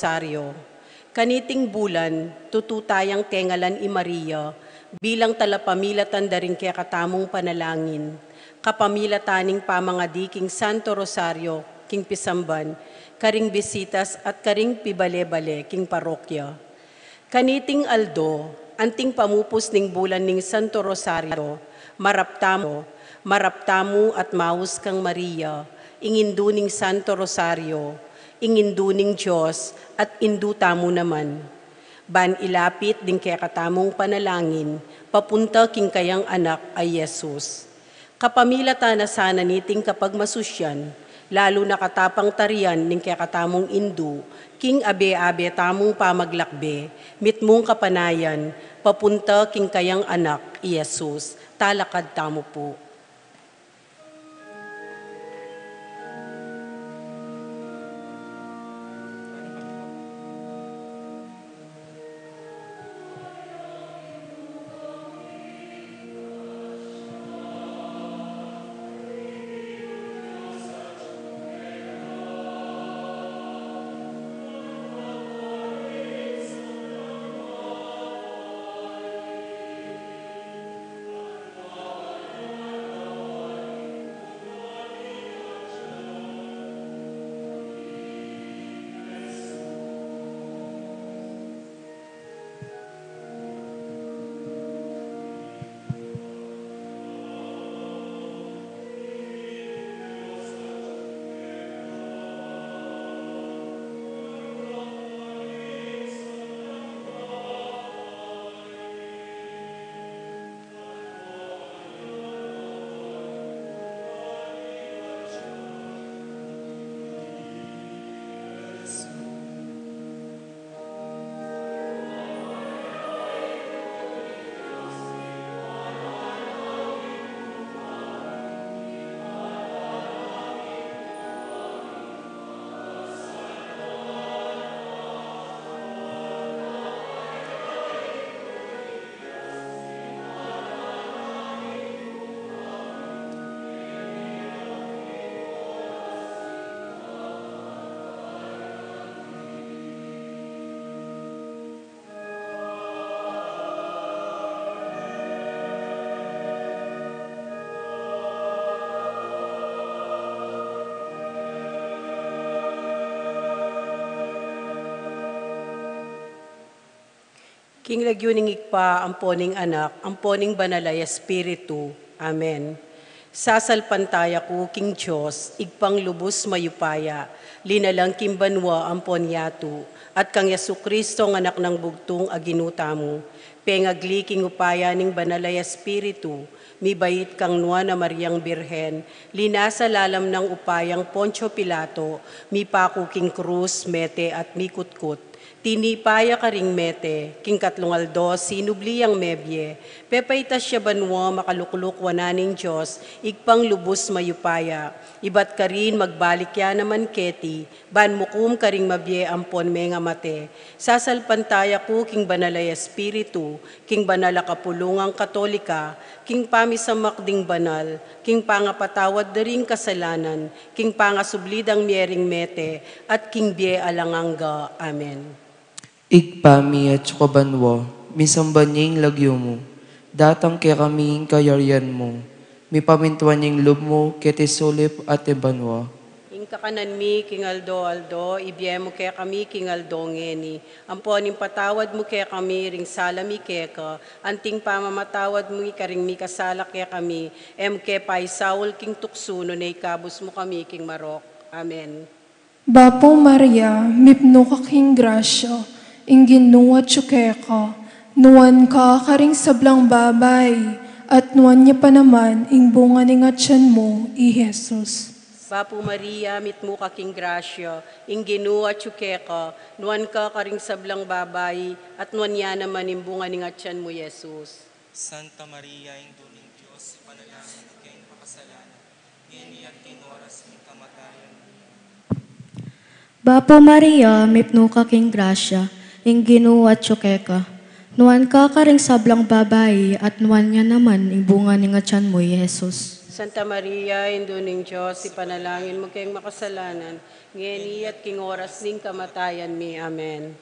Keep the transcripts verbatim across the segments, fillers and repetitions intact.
Rosario. Kaniting bulan, tutu tayang tengalan i Maria bilang talapamilatan da ring kekatamung panalangin, kapamilatan ning pamangadi king Santo Rosario king pisamban, karing bisitas at karing pibale-bale king parokya. Kaniting aldo, anting pamupus ning bulan ning Santo Rosario, marap tamu, marap tamu at maus kang Maria, ing indu ning Santo Rosario, ing indu ning Dios, at indu tamu naman. Ban ilapit ding kekatamung panalangin papunta king kayang anak a Jesus. Kapamilatan na sana niting kapagmasusyan, lalu na katapang tarian ning kekatamung indu, king abe-abe tamung pamaglakbe, mitmung kapanayan, papunta king kayang anak, i Jesus, talakad tamu pu. King lagyu ning Ibpa, ampo ning Anak, ampo ning Banal a Espiritu. Amen. Sasalpantaya ku king Dios, Ibpang lubus mayupaya, linalang king banua ampon yatu, at kang Jesucristo, a Anak nang bugtung a Ginu tamu, pengagli king upaya ning Banal a Espiritu, mibait kang Nuan a Mariang Birhen, linasa lalam nang upayang Poncio Pilato, mipaku king krus, mete at mikutkut. Tinipa ya karing mete, king katlung aldo sinubli yang mebie, pepaitas ya banua, makalukluk wanan ning Dios, Ibpang lubus mayupaya. Ibat karin magbalik ya naman keti, ban mukum karing mabie ampon mengamate. Sasalpantaya ku king Banal a Espiritu, king banal a kapulungang Katolika, king pamisamak ding banal, king pangapatawad da ring kasalanan, king pangasubli dang mie ring mete, at king bie alang angga. Amen. Ibpa mi, atsu ka banua, misamban ya ing lagyu mu, datang kekami ing kayarian mu, mipamintuan ya ing lub mu keti sulip anti banua. Ing kakanan mi king aldo-aldo, ibie mu kekami king aldo ngeni. Ampon ipatawad mu kekami ring sala mi keka, anting pamamatawad mi karing mikasala kekami, e mu ke paisaul king tuksu, nune ikabus mu kami king marok. Amen. Bapu Maria, mipnu ka king grasya, ing Ginu atyu keka, nuan ka karing sablang babai, at nuan ya pa naman ing bunga ning atyan mu, i Jesus. Bapu Maria, mipnu ka king grasya, ing Ginu atyu keka, nuan ka karing sablang babai, at nuan ya naman ing bunga ning atyan mu, i Jesus. Santa Maria, Indu ning Dios, ipanalangin mu keng makasalanan, ngeni at king oras ning kamatayan mi. Bapu Maria, mipnu ka king grasya, ing Ginu atyu keka. Nuan ka karing sablang babai, at nuan ya naman ing bunga ning atyan mu, i Jesus. Santa Maria, Indu ning Dios, ipanalangin mu keng makasalanan, ngeni at king oras ning kamatayan mi. Amen.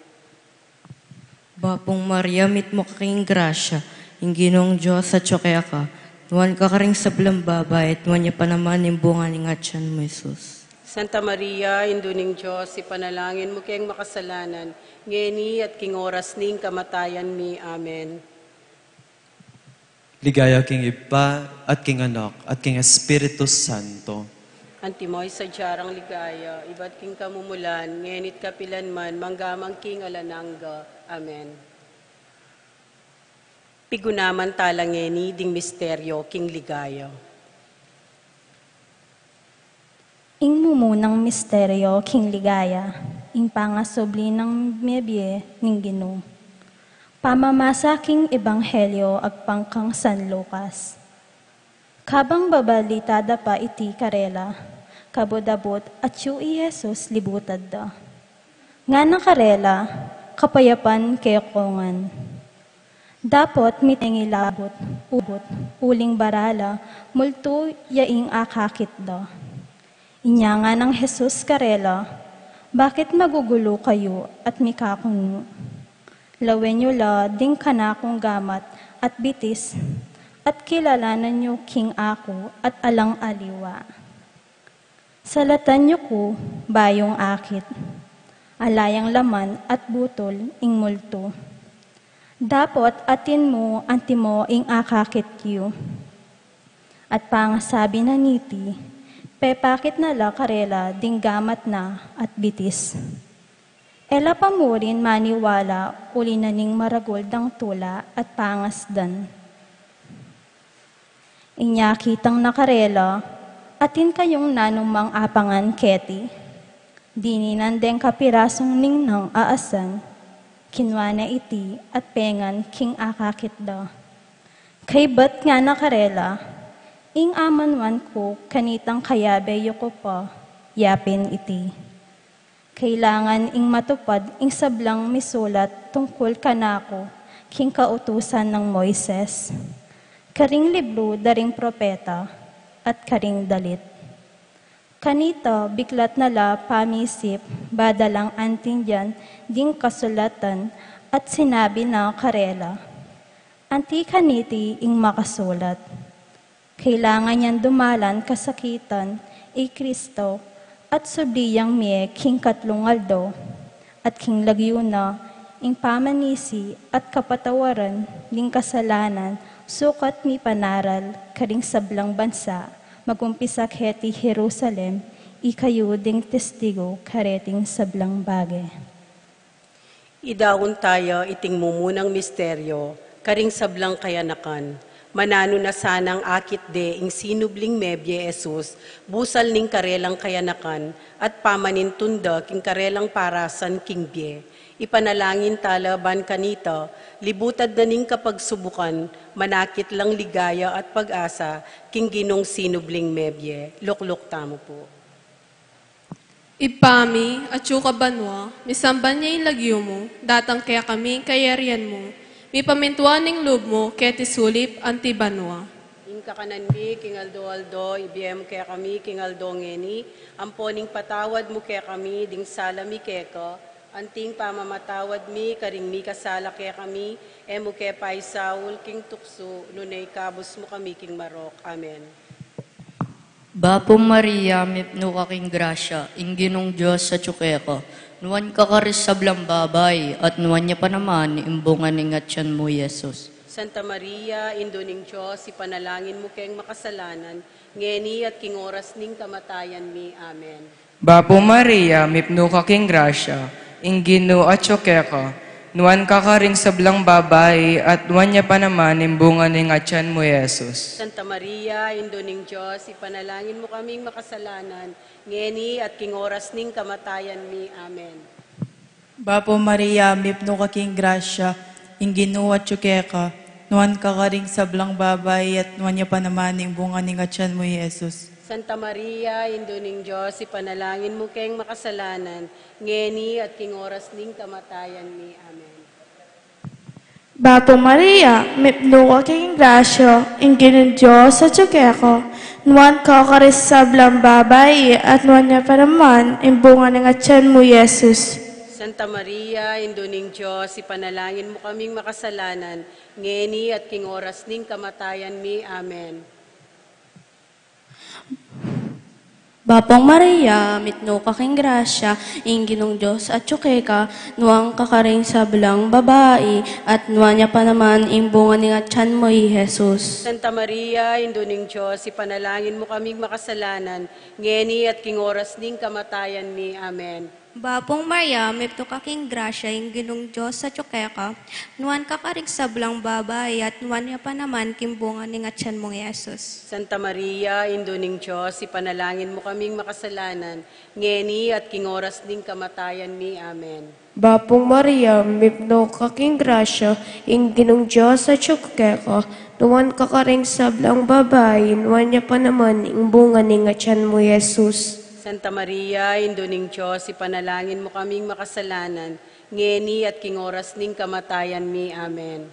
Bapung Maria, mitmu ka king grasya, ing Ginung Dios atyu keka, nuan ka karing sablang babai, at nuan ya pa naman ing bunga ning atyan mu, Jesus. Santa Maria, Indu ning Dios, ipanalangin mu keng makasalanan, ngeni at king oras ning kamatayan mi. Amen. Ligaya king Ibpa, at king Anak, at king Espiritu Santo. Antimo ing sadya rang ligaya, ibat king kamumulan, ngeni't kapilan man, mangga man king alang angga. Amen. Pigunaman tala ngeni ding misteryo king ligaya. Ing mumunang misteryo king ligaya, ing pangasubli nang mebie ning Ginu. Pamamasa king Ebanghelyo agpang kang San Lucas. Kabang babalita da pa iti karela, kabud-abut atyu i Jesus libutad da. Ngana karela, kapayapan kekongan. Dapot mitengilabut, ubut, uling barala, multu ya ing akakit da. Inya nganang Jesus karela, bakit magugulu kayu at mikakunu? Lawen yu la ding kanakung gamat at bitis, at kilalanan yu king aku at alang aliwa. Salatan yu ku, bayung akit. Ala yang laman at butul ing multu. Dapot atin mu antimo ing akakit yu. At pangasabi na niti, pepakit na la karela ding gamat na at bitis. E la pa murin maniwala uli na ning maragul dang tula at pangasdan. Inya kitang na karela, atin kayung nanumang apangan keti. Dininan deng kapirasung ningnang a asan, kinua na iti at pengan king akakit da. Kaybat ngana karela, ing amanuan ku kanitang kayabe yu ku pa yapin iti. Kailangan ing matupad ing sablang misulat tungkul kanaku king kautusan nang Moises, karing libru da ring propeta, at karing dalit. Kanita biklat na la pamisip badalang antindian ding kasulatan at sinabi na karela, anti kaniti ing makasulat. Kailangan yang dumalan kasakitan i Kristo at subli yang mie king katlung aldo, at king lagyu na ing pamanisi at kapatawaran ning kasalanan sukat mipanaral karing sablang bansa, magumpisa keti Jerusalem, ikayu ding testigu kareting sablang bage. Idaun taya iting mumunang misteryo, karing sablang kayanakan. Mananu na sanang akit de ing sinubling mebie Jesus, busal ning karelang kayanakan, at pamanintun da king karelang parasan king bie. Ipanalangin tala ban kanita, libutad da ning kapagsubukan, manakit lang ligaya at pag-asa, king Ginung sinubling mebie. Lukluk tamu pu. Ibpa mi, atsu ka banua, misamban ya ing lagyu mu, datang kekami ing kayarian mu, mipamintuan ing lub mu, keti sulip anti banua. Ing kakanan mi king aldo-aldo, ibie mu kekami king aldo ngeni, ampo ing patawad mu kekami ding sala mi keka, anti ing pamamatawad mi karing mikasala kekami, e mu ke paisaul king tuksu, nune ikabus mu kami king marok. Amen. Bapu Maria, mipnu ka king grasya, ing Ginung Dios atyu keka, nuan ka karing sablang babai, at nuan ya pa naman ing bunga ning atian mu, Jesus. Santa Maria, Indu ning Dios, ipanalangin mu keng makasalanan, ngeni at king oras ning kamatayan mi. Amen. Bapu Maria, mipnu ka king grasya, ing Ginu atyu keka, nuan ka karing sablang babai, at nuan ya pa naman ing bunga ning atian mu, Jesus. Santa Maria, Indu ning Dios, ipanalangin mu kaming makasalanan, ngeni at king oras ning kamatayan mi. Amen. Bapu Maria, mipnu ka king grasya, ing Ginu atyu keka, nuan ka karing sablang babai, at nuan ya pa naman ing bunga ning atian mu, Jesus. Santa Maria, Indu ning Dios, ipanalangin mu keng makasalanan, ngeni at king oras ning kamatayan mi. Amen. Bapu Maria, mipnu ka king grasya, ing Ginung Dios atyu keka, Nuan ka karing sablang babai, at nuan ya pa naman ing bunga ning atian mu, Jesus. Santa Maria, Indu ning Dios, ipanalangin mu kaming makasalanan, ngeni at king oras ning kamatayan mi. Amen. Bapung Maria, mitmu ka king grasya, ing Ginung Dios atyu keka, nuan ka karing sablang babai, at nuan ya pa naman ing bunga ning atian mu, i Jesus. Santa Maria, Indu ning Dios, ipanalangin mu kaming makasalanan, ngeni at king oras ning kamatayan mi. Amen. Bapung Maria, mitmu ka king grasya, ing Ginung Dios atyu keka, nuan ka karing sablang babai, at nuan ya pa naman king bunga ning atian mung Jesus. Santa Maria, Indu ning Dios, ipanalangin mu kaming makasalanan, ngeni at king oras ning kamatayan mi. Amen. Bapung Maria, mitmu ka king grasya, ing Ginung Dios atyu keka, nuan ka karing sablang babai, nuan ya pa naman ing bunga ning atian mu, Jesus. Santa Maria, Indu ning Dios, ipanalangin mu kaming makasalanan, ngeni at king oras ning kamatayan mi. Amen.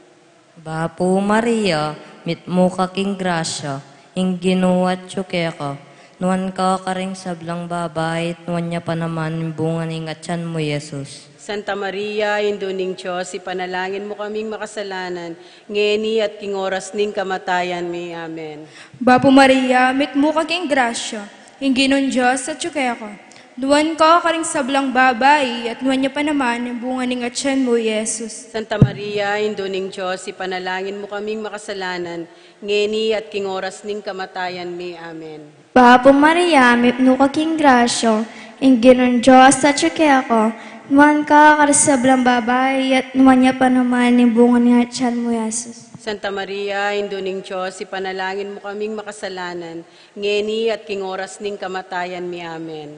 Bapu Maria, mitmu ka king grasya, ing Ginu atyu keka, nuan ka karing sablang babai, at nuan ya pa naman ing bunga ning atian mu, Jesus. Santa Maria, Indu ning Dios, ipanalangin mu kaming makasalanan, ngeni at king oras ning kamatayan mi. Amen. Bapu Maria, mitmu ka king grasya, ing Ginung Dios atyu keka, nuan ka karing sablang babai, at nuan ya pa naman ing bunga ning atian mu, Jesus. Santa Maria, Indu ning Dios, ipanalangin mu kaming makasalanan, ngeni at king oras ning kamatayan mi. Amen. Bapu Maria, mitmu ka king grasya, ing Ginung Dios atyu keka, nuan ka karing sablang babai, at nuan ya pa naman ing bunga ning atian mu, Jesus. Santa Maria, Indu ning Dios, ipanalangin mu kaming makasalanan, ngeni at king oras ning kamatayan mi. Amen.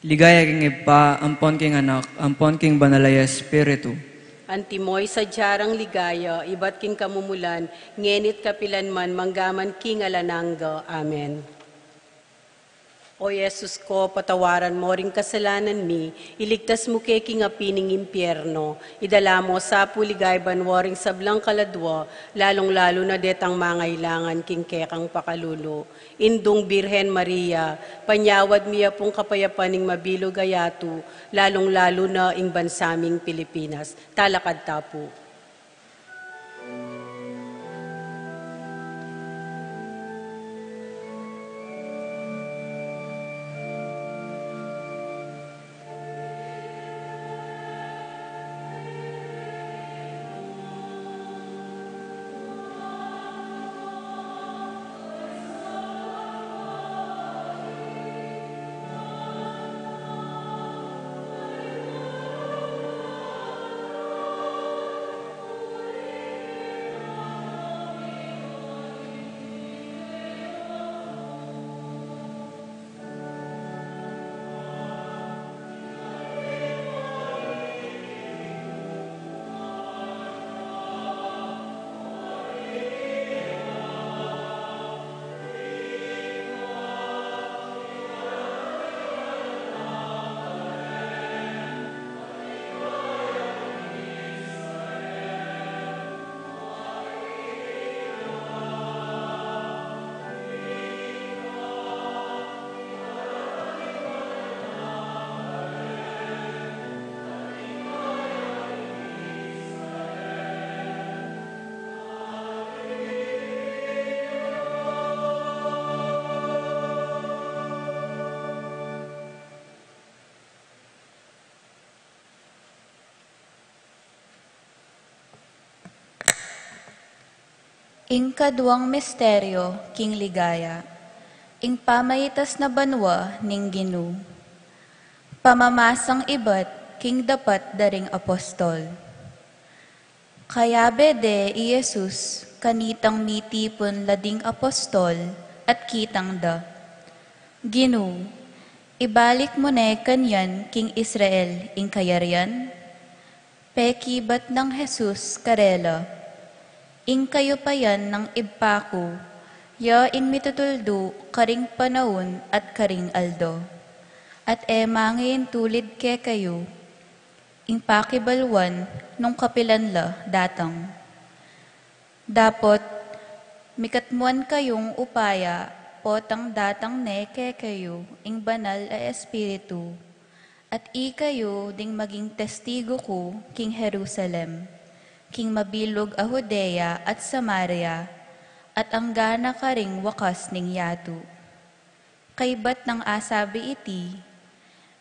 Ligaya king Ibpa, ampon king Anak, ampon king Banal a Espiritu. Antimo ing sadya rang ligaya, ibat king kamumulan, ngeni't kapilan man, manggaman king alang angga. Amen. O Jesus ko, patawaran mo ring kasalanan mi, iligtas mu ke king api ning impyerno, idala mu sa pu king banua ring sablang kaladua, lalung-lalu na detang mangailangan king kekang pakalulu. Indung Birhen Maria, panyawad mi ya pung kapayapan ning mabilug a yatu, lalung-lalu na ing bansa ming Pilipinas. Talakad ta pu. Ing kaduang misteryo king ligaya, ing pamaitas na banua ning Ginu. Pamamasang ibat king dapat da ring apostol. Kayabe de i Jesus kanitang mitipun la ding apostol at kitang da, "Ginu, ibalik mu ne kanyan king Israel ing kayarian?" Pekibat nang Jesus karela, "Ing kayupayan ning Ibpa ku, ya ing mitutuldu karing panaun at karing aldo. At e mangi ing tulid kekayu, ing pakibaluan nung kapilan la datang. Dapot, Mikatmuan kayung upaya, potang datang ne kekayu ing Banal a Espiritu, at ikayu ding maging testigu ku king Jerusalem, king mabilug a Judea at Samaria, at anggana karing wakas ning yatu. Kaybat nang asabi iti,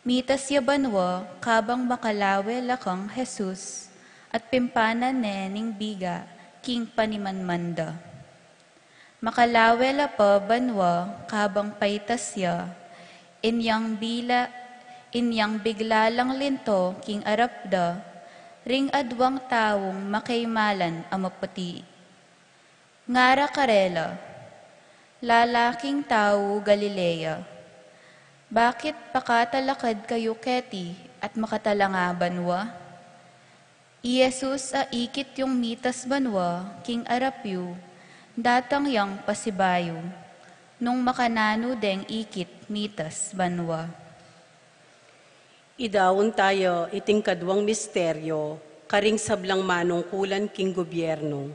mitas ya banua kabang makalawe la kang Jesus, at pimpanan ne ning biga king panimanman da. Makalawe la pa banua kabang paitas ya, inyang bila, inyang bigla lang linto king arap da, ring aduang taung makaimalan a maputi. Ngara karela, lalaking tau Galilea, bakit pakatalakad kayu keti at makatalanga banua? I Jesus a ikit yung mitas banua king arap yu, datang yang pasibayu, nung makananu deng ikit mitas banua. Idaun taya iting kaduang misteryo, karing sablang manungkulan king gobyerno.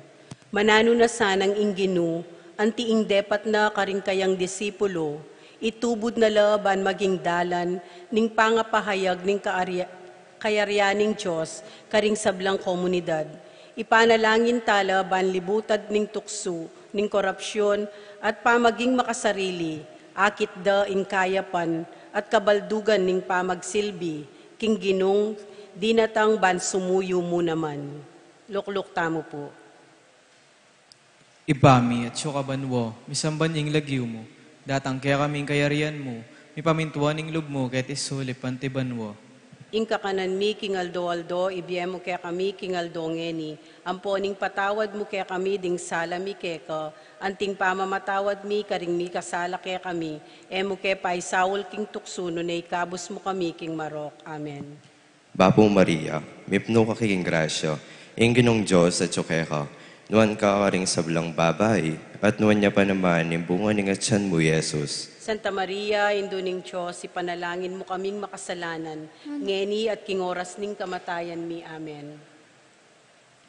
Mananu na sanang ing Ginu, anti ing depat na karing kayang disipulo, itubud na la ban maging dalan ning pangapahayag ning kaarya-, kayarian ning Dios karing sablang komunidad. Ipanalangin tala ban libutad ning tuksu ning korapsyon at pamaging makasarili, akit da ing kayapan at kabaldugan ning pamagsilbi king Ginung dinatang ban sumuyu mu naman. Lukluk tamu pu. Ibpa mi, atsu ka banua, misamban ing lagyu mu, datang kekami ing kayarian mu, mipamintuan ing lub mu keti sulip anti banua. Ing kakanan mi king aldo-aldo ibie mu kekami king aldo ngeni, ampo ing patawad mu kekami ding sala mi keka, anting pamamatawad mi karing mikasala kekami, e mu ke paisaul king tuksu nune ikabus mu kami king marok. Amen. Bapu Maria, mipnu ka king grasya, ing Ginung Dios atsu keka, nuan ka karing sablang babai, at nuan ya pa naman ing bunga ning atyan mu, Jesus. Santa Maria, Indu ning Dios, ipanalangin mu kaming makasalanan, ngeni at king oras ning kamatayan mi. Amen.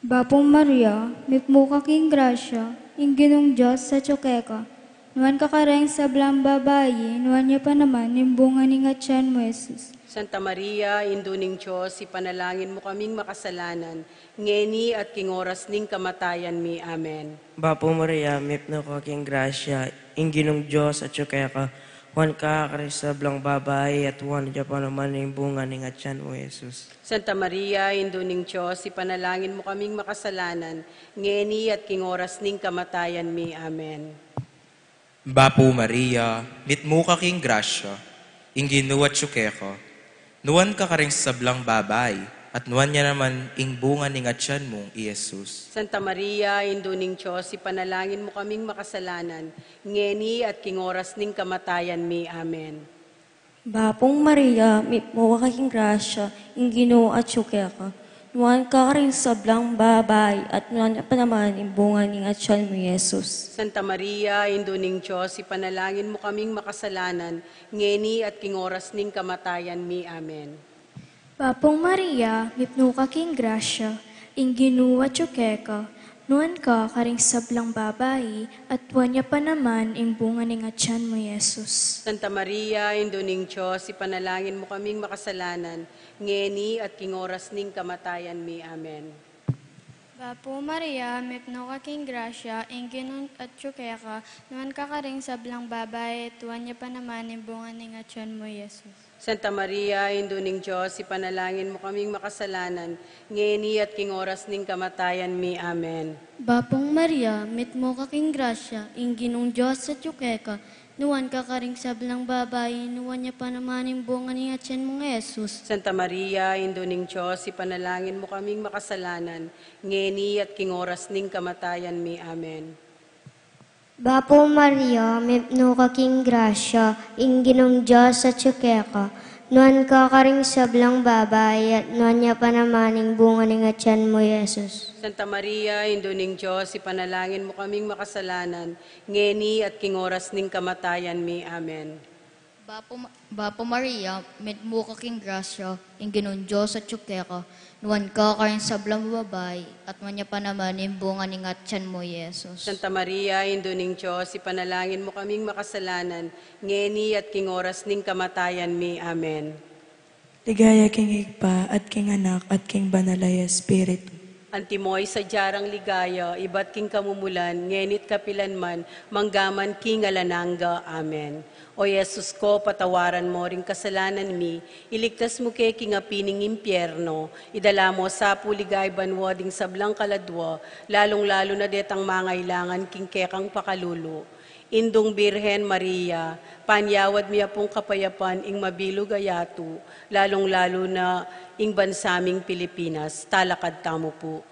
Bapu Maria, mipnu ka king grasya, ing Ginung Dios atsu keka, nuan ka karing sablang babai, nuan ya pa naman ing bunga ning atyan mu, Jesus. Santa Maria, Indu ning Dios, ipanalangin mu kaming makasalanan, ngeni at king oras ning kamatayan mi. Amen. Bapu Maria, mipnu ka king grasya, ing Ginung Dios atsu keka, nuan ka karing sablang babai, at nuan ya pa naman ing bunga ning atyan mu, Jesus. Santa Maria, Indu ning Dios, ipanalangin mu kaming makasalanan, ngeni at king oras ning kamatayan mi. Amen. Bapu Maria, mitmu ka king grasya, ing Ginu atsu keka, nuan ka karing sablang babai, at nuan ya naman ing bunga ning atyan mu, i Jesus. Santa Maria, Indu ning Dios, ipanalangin mu kaming makasalanan, ngeni at king oras ning kamatayan mi. Amen. Bapung Maria, mipnu ka king grasya, ing Ginu atyu keka. Nuan ka karing sablang babai, at nuan ya pa naman ing bunga ning atyan mu, Jesus. Santa Maria, Indu ning Dios, ipanalangin mu kaming makasalanan, ngeni at king oras ning kamatayan mi. Amen. Bapung Maria, mipnu ka king grasya, ing Ginu atyu keka, nuan ka karing sablang babai, at nuan ya pa naman ing bunga ning atyan mu, Jesus. Santa Maria, Indu ning Dios, ipanalangin mu kaming makasalanan, ngeni at king oras ning kamatayan mi. Amen. Bapu Maria, mipnu ka king grasya, ing Ginu atyu keka, nuan ka karing sablang babai, at nuan ya pa naman ing bunga ning atyan mu, Jesus. Santa Maria, Indu ning Dios, ipanalangin mu kaming makasalanan, ngeni at king oras ning kamatayan mi. Amen. Bapung Maria, mipnu ka king grasya, ing Ginung Dios atyu keka, nuan ka karing sablang babai, nuan ya pa naman ing bunga ning atyan mu, Jesus. Santa Maria, Indu ning Dios, ipanalangin mu kaming makasalanan, ngeni at king oras ning kamatayan mi. Amen. Bapu Maria, mipnu ka king grasya, ing Ginung Dios atyu keka, nuan ka karing sablang babai, at nuan ya pa naman ing bunga ning atyan mu, Jesus. Santa Maria, Indu ning Dios, ipanalangin mu kaming makasalanan, ngeni at king oras ning kamatayan mi. Amen. Bapu, Bapu Maria, mitmu ka king grasya, ing Ginung Dios atyu keka, nuan ka karing sablang babai, at nuan ya pa naman ing bunga ning atian mu, Jesus. Santa Maria, Indu ning Dios, ipanalangin mu kaming makasalanan, ngeni at king oras ning kamatayan mi. Amen. Ligaya king Ibpa, at king Anak, at king Banal a Espiritu. Antimo ing sadya rang ligaya, ibat king kamumulan, ngeni't kapilan man, manggaman king alang angga. Amen. O Jesus ko, patawaran mo ring kasalanan mi, iligtas mu ke king api ning impyerno, idala mo sa pu ligaya banua ding sablang kaladua, lalung-lalu na detang mangailangan king kekang pakalulu. Indung Birhen Maria, panyawad mi ya pung kapayapan ing mabilug a yatu, lalung-lalu na ing bansa ming Pilipinas. Talakad tamu pu.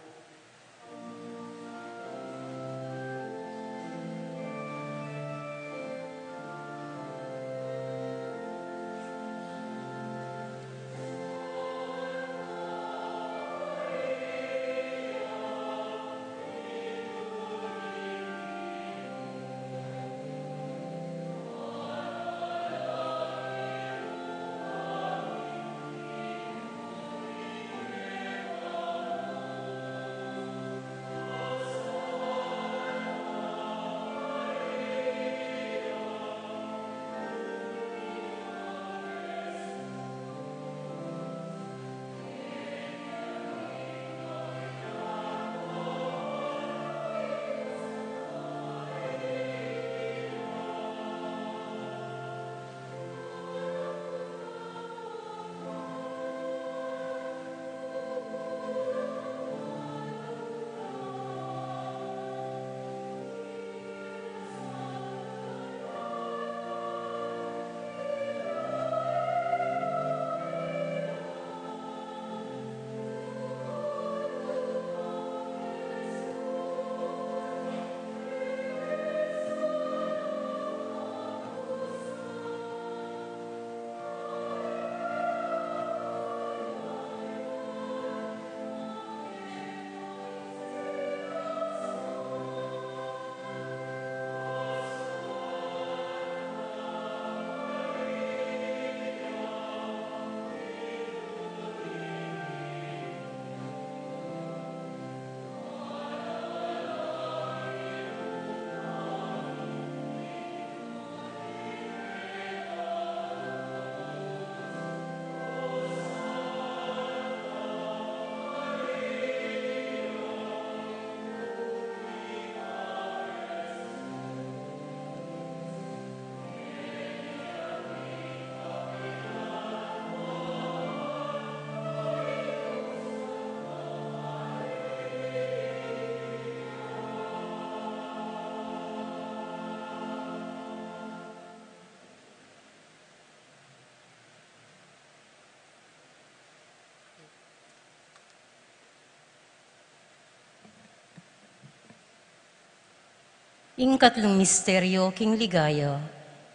Ing katlung misteryo king ligaya,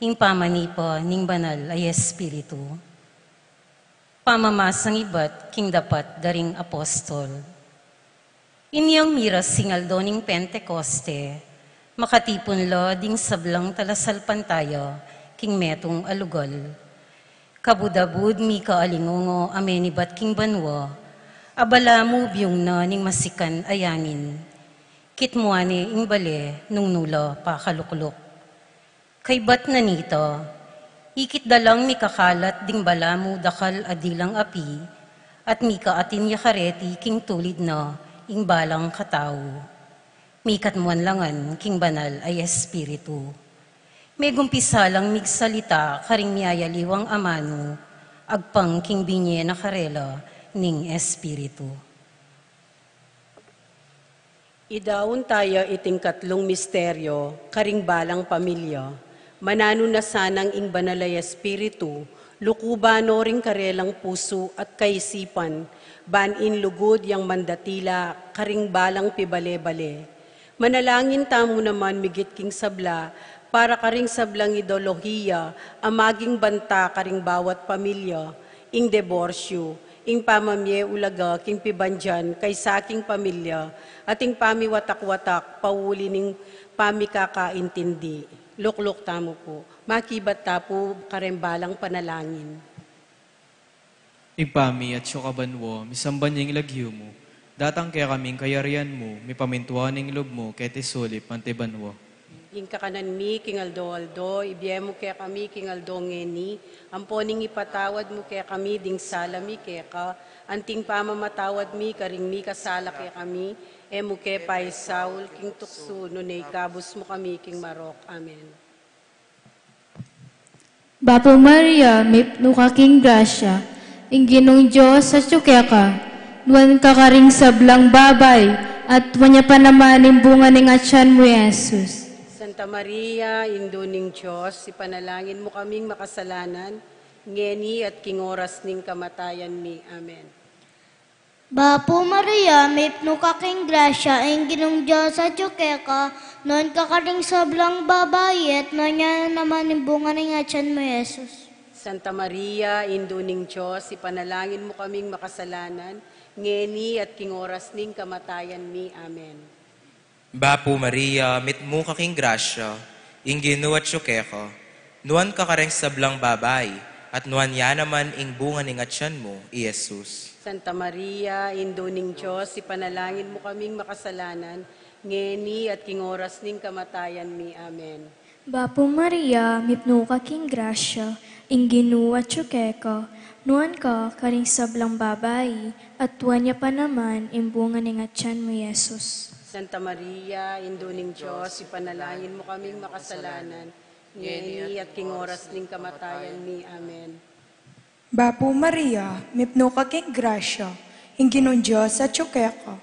ing pamanipa ning Banal a Espiritu. Pamamasang ibat king dapat da ring apostol. Inyang miras ing aldo ning Pentecoste, makatipun la ding sablang talasalpantaya king metung a lugal. Kabud-abud mika alingungu a menibat king banua, a balamu biung na ning masikan a yangin. Kitmuan ne ing bale nung nu la pakalukluk. Kaybat na nita, ikit da lang mikakalat ding balamu dakal a dilang api, at mikaatin ya kareti king tulid na ing balang katau. Mikatmuan la ngan king Banal a Espiritu. Megumpisa lang migsalita karing miyayaliwang amanu, agpang king binye na karela ning Espiritu. Idaun taya iting katlung misteryo karing balang pamilya. Mananu na sanang ing Banal a Espiritu, lukuban no ring karelang pusu at kaisipan, ban inlugud yang mandatila karing balang pibale-bale. Manalangin tamu naman migit king sabla, para karing sablang ideolohiya a maging banta karing bawat pamilya, ing deborsyu, ing pamamie ulaga king pibandian kaysa king pamilya, at ing pamiwatak-watak pauli ning pamikakaintindi. Lukluk tamu pu. Makibat ta pu kareng balang panalangin. Ibpa mi, atsu ka banua, misamban ya ing lagyu mu, datang kekami ing kayarian mu, mipamintuan ing lub mu, keti sulip anti banua. Ing kakanan mi king aldo-aldo, ibie mu kekami king aldo ngeni, ampo ning ipatawad mu kekami ding sala mi keka, anting pamamatawad mi karing mikasala kekami, e mu ke paisaul king tuksu, nune ikabus mu kami king marok. Amen. Bapu Maria, mipnu ka king grasya, ing Ginung Dios atyu keka, nuan ka karing sablang babai, at nuan ya pa naman ing bunga ning atyan mu, Jesus. Santa Maria, Indu ning Dios, ipanalangin mu kaming makasalanan, ngeni at king oras ning kamatayan mi. Amen. Bapu Maria, mipnu ka king grasya, ing Ginung Dios atyu keka, nuan ka karing sablang babai, at nuan ya naman ing bunga ning atyan mu, Jesus. Santa Maria, Indu ning Dios, ipanalangin mu kaming makasalanan, ngeni at king oras ning kamatayan mi. Amen. Bapu Maria, mitmu ka king grasya, ing Ginu atyu keka, nuan ka kareng sablang babai, at nuan ya naman ing bunga ning atyan mu, i Jesus. Santa Maria, Indu ning Dios, ipanalangin mu kaming makasalanan, ngeni at king oras ning kamatayan mi. Amen. Bapu Maria, mipnu ka king grasya, ing Ginu atyu keka, nuan ka karing sablang babai, at nuan ya pa naman ing bunga ning atyan mu, Jesus. Santa Maria, Indu ning Dios, ipanalangin mu kaming makasalanan, ngeni at king oras ning kamatayan mi. Amen. Bapu Maria, mipnu ka king grasya, ing Ginung Dios atyu keka,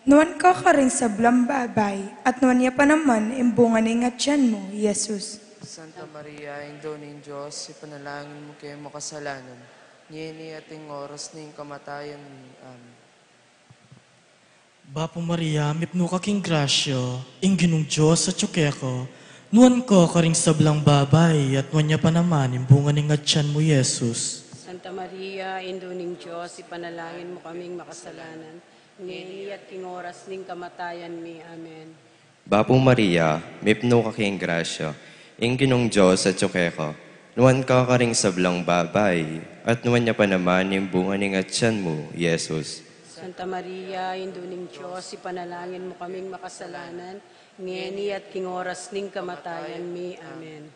nuan ka karing sablang babai, at nuan ya pa naman ing bunga ning atyan mu, Jesus. Santa Maria, Indu ning Dios, ipanalangin mu keng makasalanan, ngeni at king oras ning kamatayan mi. Amen. Bapu Maria, mipnu ka king grasya, ing Ginung Dios atyu keka, nuan ka karing sablang babai, at nuan ya pa naman ing bunga ning atyan mu, Jesus. Santa Maria, Indu ning Dios, ipanalangin mu kaming makasalanan, ngeni at king oras ning kamatayan mi. Amen. Bapu Maria, mipnu ka king grasya, ing Ginung Dios atyu keka, nuan ka karing sablang babai, at nuan ya pa naman ing bunga ning atyan mu, Jesus. Santa Maria, Indu ning Dios, ipanalangin mu kaming makasalanan, ngeni at king oras ning kamatayan mi. Amen.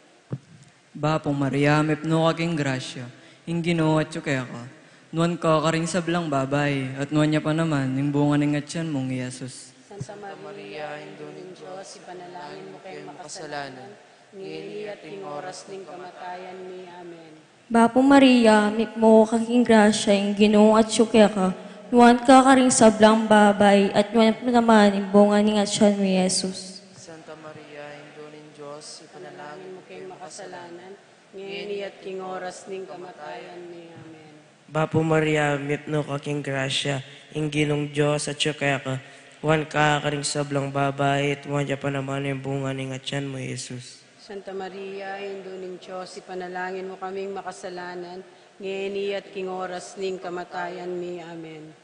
Bapu Maria, mipnu ka king grasya, ing Ginu atyu keka, nuan ka karing sablang babai, at nuan ya pa naman ing bunga ning atyan mung i Jesus. Santa Maria, Indu ning Dios, ipanalangin mu keng makasalanan, ngeni at king oras ning kamatayan mi. Amen. Bapu Maria, mipnu ka king grasya, ing Ginu atyu keka, nuan ka karing sablang babai, at nuan ya pa naman ing bunga ning atyan mu, i Jesus. Santa Maria, Indu ning Dios, ipanalangin mu keng makasalanan, ngeni at king oras ning kamatayan mi. Amen. Bapu Maria, mipnu ka king grasya, ing Ginung Dios atyu keka, nuan ka karing sablang babai, at nuan ya pa naman ing bunga ning atyan mu, i Jesus. Santa Maria, Indu ning Dios, ipanalangin mu kaming makasalanan, ngeni at king oras ning kamatayan mi. Amen.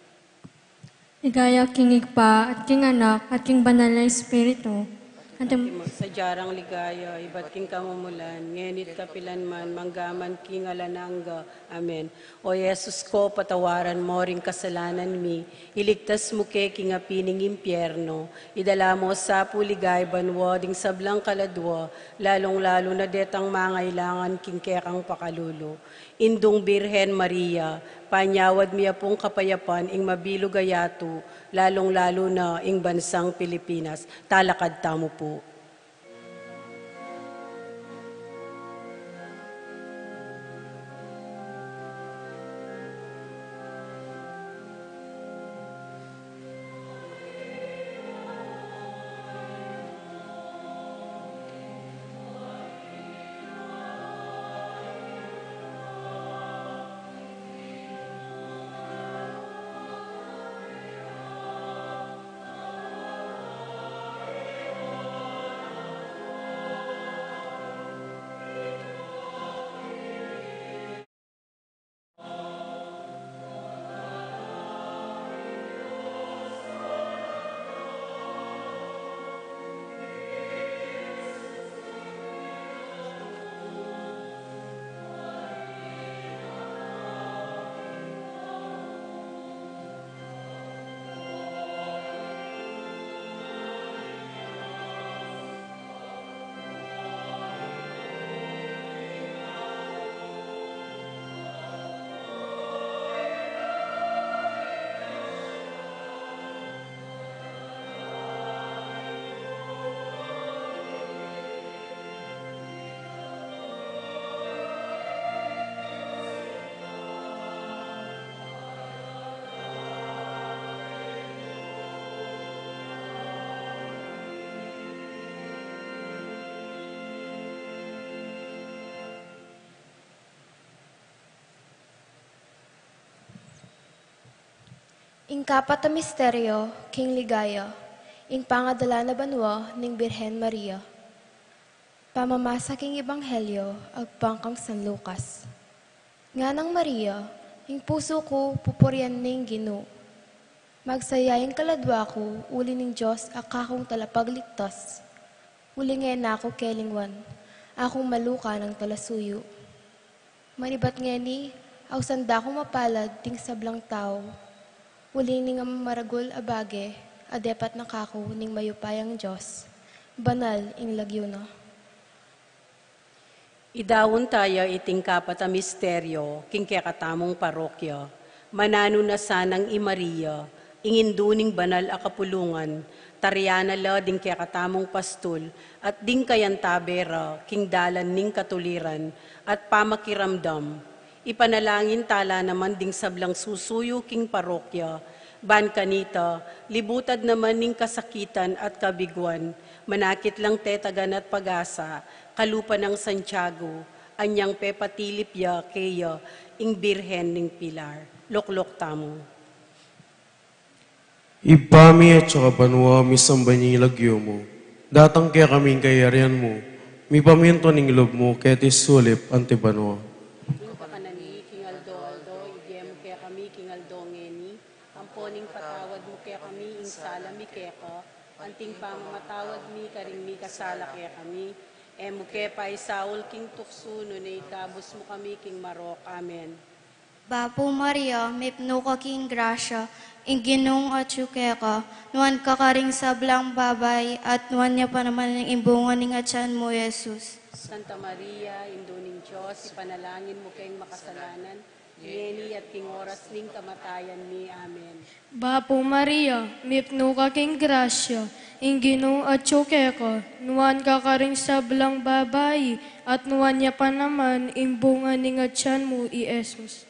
Ligaya king Ibpa, at king Anak, at king Banal a Espiritu. Antimo sadya rang ligaya, ibat king kamumulan, ngeni at kapilan man, mangga man king alang angga. Amen. O Jesus ko, patawaran mo ring kasalanan mi, iligtas mu ke king api ning impyerno, idala mo sa pu ligaya banua ding sablang kaladua, lalung-lalu na detang mangailangan king kekang pakalulu. Indung Birhen Maria, panyawad mi ya pung kapayapan ing mabilug a yatu, lalung-lalu na ing bansang Pilipinas. Talakad tamu pu. Ing kapat a misteryo king ligaya, ing pangadala na banua ning Birhen Maria. Pamamasa king Ebanghelyo agpang kang San Lucas. Nganang Maria, ing pusu ku pupurian ne ing Ginu. Magsaya ing kaladua ku uli ning Dios a kakung talapagligtas. Uli ngeni aku kelingwan, akung maluka nang talasuyu. Manibat ngeni, ausan da kung mapalad ding sablang tau. Uli ning maragul a bage, a depat na kaku ning mayupayang Dios. Banal ing lagyu na. Idaun taya iting kapat a misteryo king kekatamung parokya. Mananu na sanang i Maria, ing indu ning banal a kapulungan, tarian na la ding kekatamung pastul at ding kayantabe ra king dalan ning katuliran at pamakiramdam. Ipanalangin tala naman ding sablang susuyu king parokya, ban kanita, libutad naman ning kasakitan at kabiguan, manakit lang tetagan at pag-asa, kalupa nang Santiago, anyang pepatilip ya keya ing Birhen ning Pilar. Lukluk tamu. Ibpa mi, atsu ka banua, misamban ya ing lagyu mu. Datang kekami ing kayarian mu. Mipamintuan ing lub mu, keti sulip anti banua. Ing kakanan mi king aldo-aldo, ibie mu kekami king aldo ngeni. Ampon ing patawad mu kekami ing sala mi keka, anting pamamatawad mi karing mikasala kekami. E mu ke paisaul king tuksu, nune ikabus mu kami king marok. Amen. Bapu Maria, mipnu ka king grasya, ing Ginung atyu keka, nuan ka karing sablang babai, at nuan ya pa naman ing bunga ning atyan mu, Jesus. Santa Maria, Indu ning Dios, ipanalangin mu keng makasalanan, ngeni at king oras ning kamatayan mi. Amen. Bapu Maria, mipnu ka king grasya, ing Ginu atyu keka, nuan ka karing sablang babai, at nuan ya pa naman ing bunga ning atyan mu, i Jesus.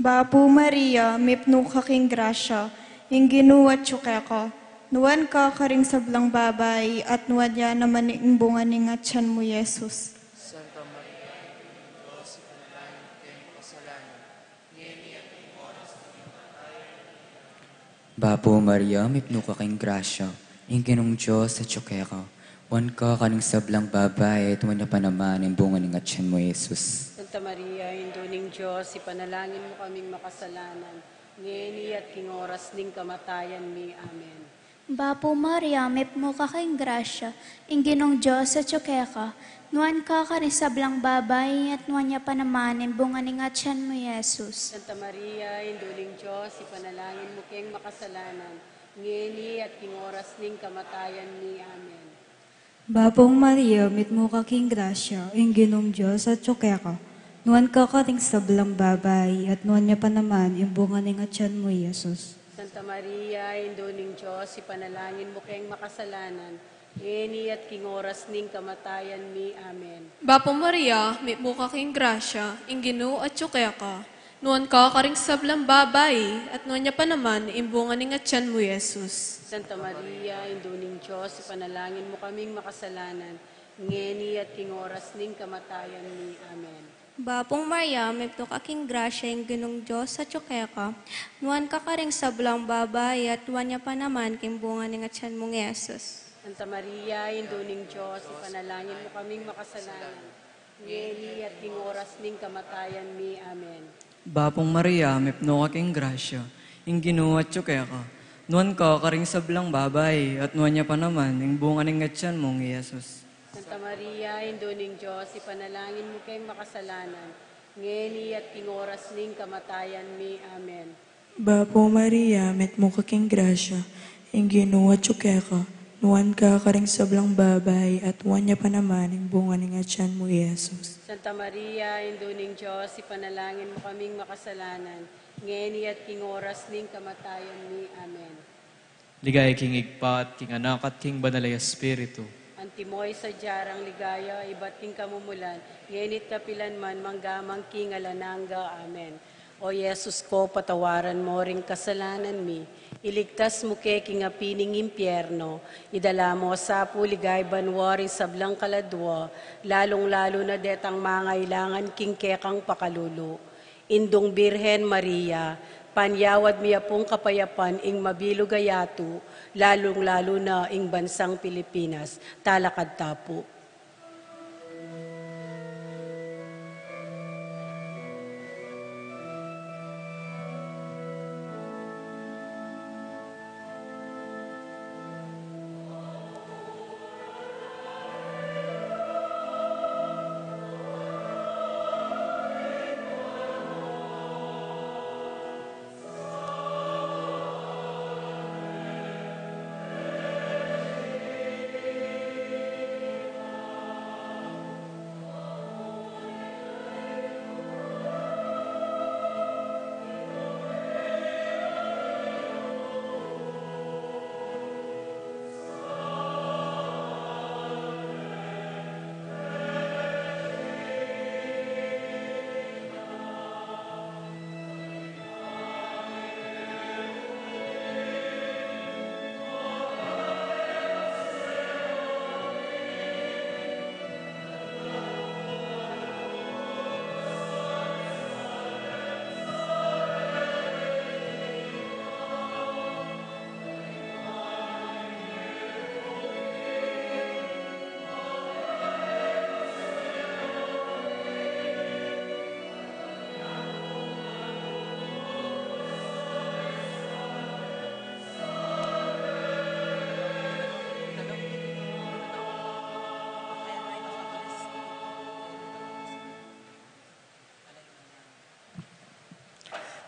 Bapu Maria, mipnu ka king grasya, ing Ginu atyu keka, nuan ka karing sablang babai, at nuan ya naman ing bunga ning atyan mu, Jesus. Santa Maria, Indu ning Dios, ipanalangin mu keng makasalanan, ngeni at king oras ning kamatayan mi. Amen. Bapu Maria, mipnu ka king grasya, ing Ginung Dios atyu keka, nuan ka karing sablang babai, at nuan ya pa naman ing bunga ning atyan mu, Jesus. Santa Maria, Indu ning Dios, ipanalangin mu kaming makasalanan, ngeni at king oras ning kamatayan mi. Amen. Bapu Maria, mipnu ka king grasya, ing Ginung Dios atyu keka, nuan ka karing sablang babai, at nuan ya pa naman ing bunga ning atyan mu, Jesus. Santa Maria, Indu ning Dios, ipanalangin mu keng makasalanan, ngeni at king oras ning kamatayan mi. Amen. Bapu Maria, mipnu ka king grasya, ing Ginung Dios atyu keka, nuan ka karing sablang babai, at nuan ya pa naman ing bunga ning atyan mu, Jesus. Santa Maria, Indu ning Dios, ipanalangin mu keng makasalanan, ngeni at king oras ning kamatayan mi. Amen. Bapu Maria, mipnu ka king grasya, ing Ginu atyu keka, nuan ka karing sablang babai, at nuan ya pa naman ing bunga ning atyan mu, Jesus. Santa Maria, Indu ning Dios, ipanalangin mu kaming makasalanan, ngeni at king oras ning kamatayan mi. Amen. Bapu Maria, mipnu ka king grasya, ing Ginung Dios atyu keka, nuan ka karing sablang babai, at nuan ya pa naman ing bunga ning atyan mu, Jesus. Santa Maria, Indu ning Dios, ipanalangin mu kaming makasalanan, ngeni at king oras ning kamatayan mi. Amen. Bapu Maria, mipnu ka king grasya, ing Ginu atyu keka, nuan ka karing sablang babai, at nuan ya pa naman ing bunga ning atyan mu, Jesus. Santa Maria, Indu ning Dios, ipanalangin mu keng makasalanan, ngeni at king oras ning kamatayan mi. Amen. Bapu Maria, mipnu ka king grasya, ing Ginu atyu keka, nuan ka karing sablang babai, at nuan ya pa naman ing bunga ning atyan mu, Jesus. Santa Maria, Indu ning Dios, ipanalangin mu kaming makasalanan, ngeni at king oras ning kamatayan mi. Amen. Ligaya king Ibpa, at king Anak, at king Banal a Espiritu. Antimo ing sadya nang ligaya, ibat king kamumulan, ngeni't kapilan man, mangga man king alang angga. Amen. O Jesus ko, patawaran mo ring kasalanan mi, Iligtas mu ke king api ning impyerno, idala mu sa pu ligaya banua ring sablang kaladua, lalung-lalu na detang mangailangan king kekang pakalulu. Indung Birhen Maria, panyawad mi ya pung kapayapan ing mabilug a yatu, lalung-lalu na ing bansang Pilipinas. Talakad ta pu.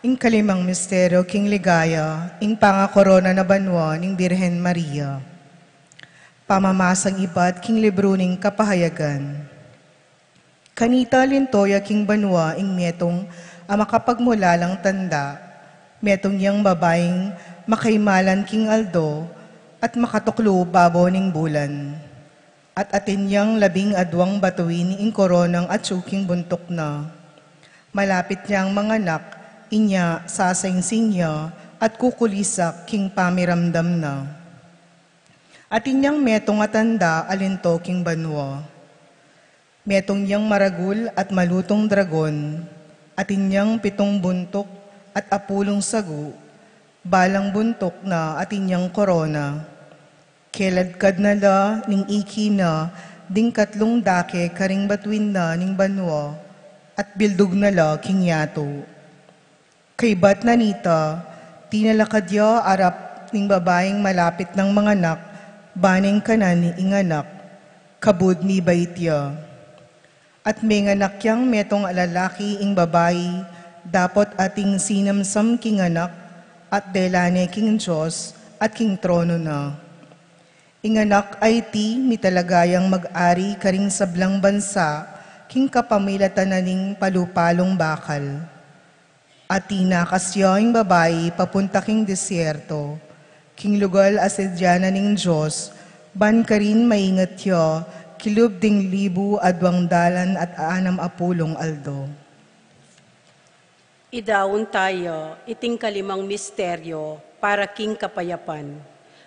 Ing kalimang misteryo king ligaya, ing pangakorona na banua ning Birhen Maria. Pamamasang ibat king libru ning Kapahayagan. Kanita linto ya king banua ing metung a makapagmulalang tanda, metung yang babaing makaimalan king aldo at makatuklu babo ning bulan. At atin yang labing aduang batuin ing koronang atsu king buntuk na. Malapit yang manganak, inya sasainsin ya at kukulisak king pamiramdam na. Atin yang metung a tanda a linto king banua. Metung yang maragul at malutung dragon, atin yang pitung buntuk at apulung sagu, balang buntuk na atin yang korona. Keladkad na la ning iki na ding katlung dake karing batuin na ning banua, at bildug na la king yatu. Kaybat na nita, tinalakad ya arap ning babaing malapit nang manganak, ban neng kanan ing anak, kabud mibait ya. At menganak yang metung a lalaki ing babai, dapot ating sinamsam king anak, at dela ne king Dios, at king trono na. Ing anak a iti mitalaga yang mag-ari karing sablang bansa, king kapamilatan na ning palu-palung bakal. At tinakas ya ing babai papunta king desierto, king lugal a sadya na ning Dios, ban karin maingat ya kilub ding libu aduang dalan at anam a pulung aldo. Idaun taya iting kalimang misteryo para king kapayapan.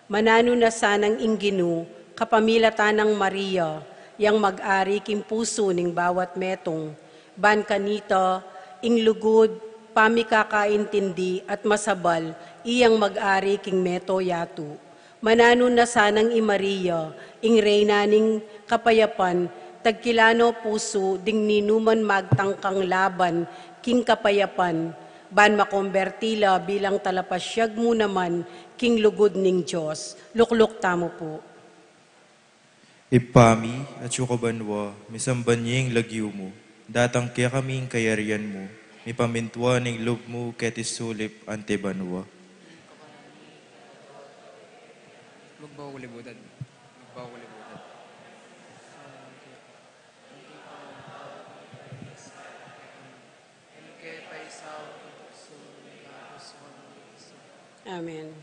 Mananu na sanang ing Ginu kapamilatan nang Maria, yang mag-ari king pusu ning bawat metung, ban kanita ing lugud, pamikakaintindi at masabal, iyang mag-ari king meto yatu. Mananu na sanang i Maria, ing Reyna ning kapayapan, tagkilano pusu ding ninuman magtangkang laban king kapayapan, ban makomberti la bilang talapasyag mu naman king lugud ning Dios. Lukluk tamu pu. Ibpa mi, atsu ka banua, misamban ya ing lagyu mu, datang kekami ing kayarian mu, mipamintuan ing lub mu keti sulip anti banua. Magbawa ku libutan. Magbawa ku libutan. Amen.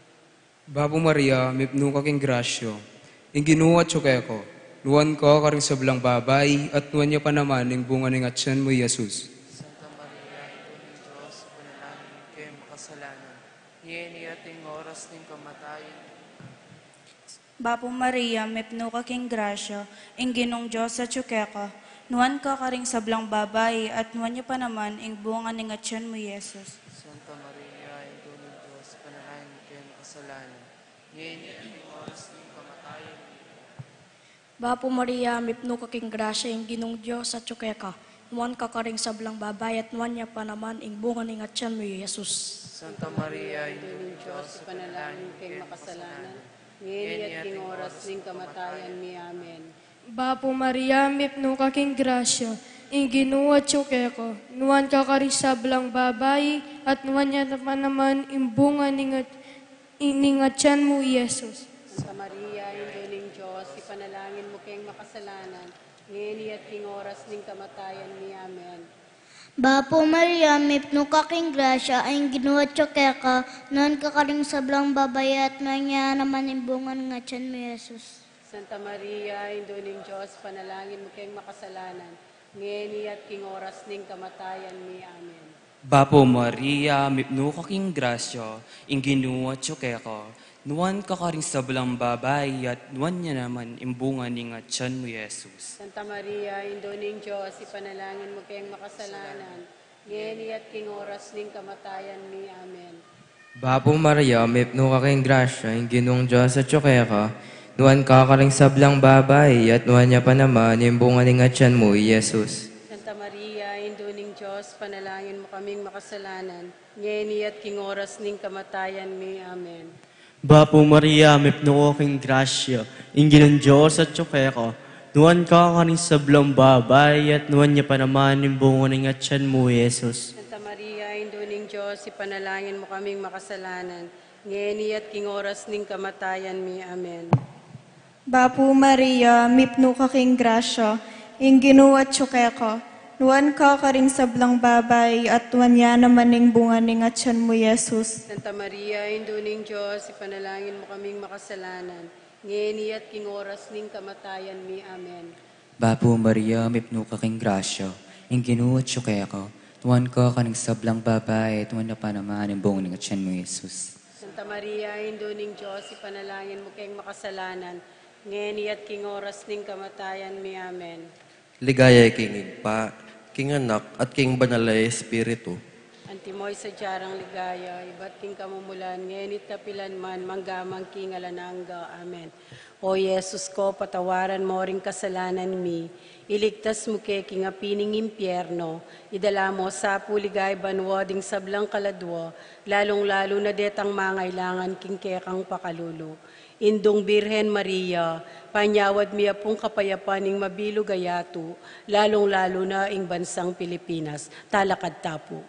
Bapu Maria, mipnu ka king grasya, ing Ginu atsu keka, nuan ka karing sablang babai, at nuan ya pa naman ing bunga ning atian mu, i Jesus. Santa Maria, Indu ning Dios, ipanalangin mu keng makasalanan, Ngeni at king oras ning kamatayan. Bapu Maria, mipnu ka king grasya, ing Ginung Dios atyu keka, nuan ka karing sablang babai, at nuan ya pa naman ing bunga ning atyan mu, Jesus. Santa Maria, Indu ning Dios, ipanalangin mu keng makasalanan, ngeni at king oras ning kamatayan mi. Bapu Maria, mipnu ka king grasya, ing Ginung Dios atyu keka, nuan ka karing sablang babai, at nuan ya pa naman ing bunga ning atyan mu, Jesus. Santa Maria, Indu ning Dios, ipanalangin mu keng makasalanan, ngeni at king oras ning kamatayan mi. Amen. Bapu Maria, mipnu ka king grasya, ing Ginu atyu keka, nuan ka karing sablang babai, at nuan ya pa naman ing bunga ning at-, ning atyan mu, Jesus. Santa Maria, Indu ning Dios, ipanalangin mu keng makasalanan, ngeni at king oras ning kamatayan mi. Amen. Bapu Maria, mipnu ka king grasya, ing Ginu atyu keka, nuan ka karing sablang babai, at nuan ya naman ing bunga ning atyan mu, Jesus. Santa Maria, Indu ning Dios, ipanalangin mu keng makasalanan, ngeni at king oras ning kamatayan mi. Amen. Bapu Maria, mipnu ka king grasya, ing Ginu atyu keka, nuan ka karing sablang babai, at nuan ya naman ing bunga ning atyan mu, Jesus. Santa Maria, Indu ning Dios, ipanalangin mu keng makasalanan, ngeni at king oras ning kamatayan mi. Amen. Bapu Maria, mipnu ka king grasya, ing Ginung Dios atyu keka, nuan ka karing sablang babai, at nuan ya pa naman ing bunga ning atyan mu, Jesus. Santa Maria, Indu ning Dios, ipanalangin mu kaming makasalanan, ngeni at king oras ning kamatayan mi. Amen. Bapu Maria, mipnu ka king grasya, ing Ginung Dios atyu keka, nuan ka karing sablang babai, at nuan ya pa naman ing bunga ning atyan mu, Jesus. Santa Maria, Indu ning Dios, ipanalangin mu kaming makasalanan, ngeni at king oras ning kamatayan mi. Amen. Bapu Maria, mipnu ka king grasya, ing Ginu atyu keka, nuan ka karing sablang babai, at nuan ya naman ing bunga ning atyan mu, Jesus. Santa Maria, Indu ning Dios, ipanalangin mu kaming makasalanan, ngeni at king oras ning kamatayan mi. Amen. Bapu Maria, mipnu ka king grasya, ing Ginu atyu keka, nuan ka karing sablang babai, at nuan ya pa naman ing bunga ning atyan mu, Jesus. Santa Maria, Indu ning Dios, ipanalangin mu keng makasalanan, ngeni at king oras ning kamatayan mi. Amen. Ligaya king Ibpa, king Anak, at king Banal a Espiritu. Antimo ing sadya rang ligaya, ibat king kamumulan, ngeni at kapilan man, mangga man king alang angga. Amen. O Jesus ko, patawaran mo ring kasalanan mi, iligtas mu ke king api ning impierno, idala mo sa pu ligaya banua ding sablang kaladua, lalung-lalu na detang mangailangan king kekang pakalulu. Indung Birhen Maria, panyawad mi ya pung kapayapan ning mabilug a yatu, lalung-lalu na ing bansang Pilipinas. Talakad ta pu.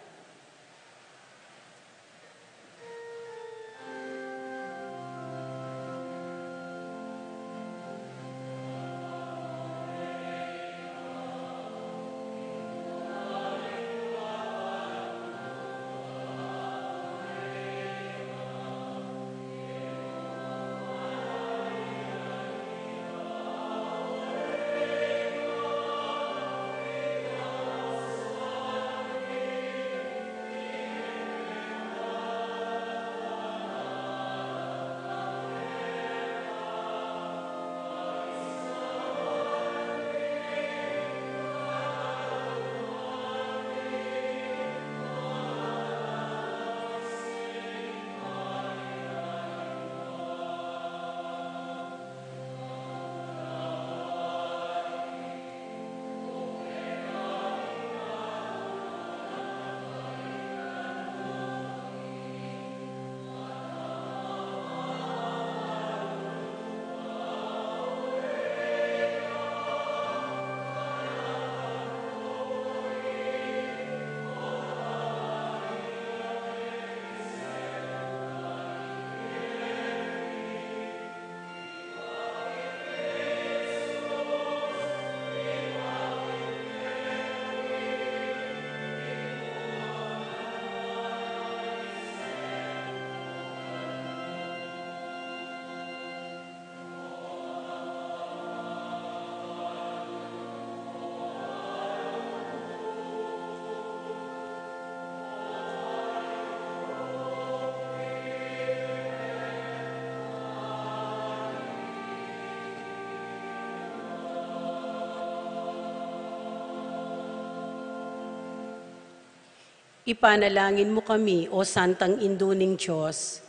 Ipanalangin mu kami, O Santang Indu ning Dios.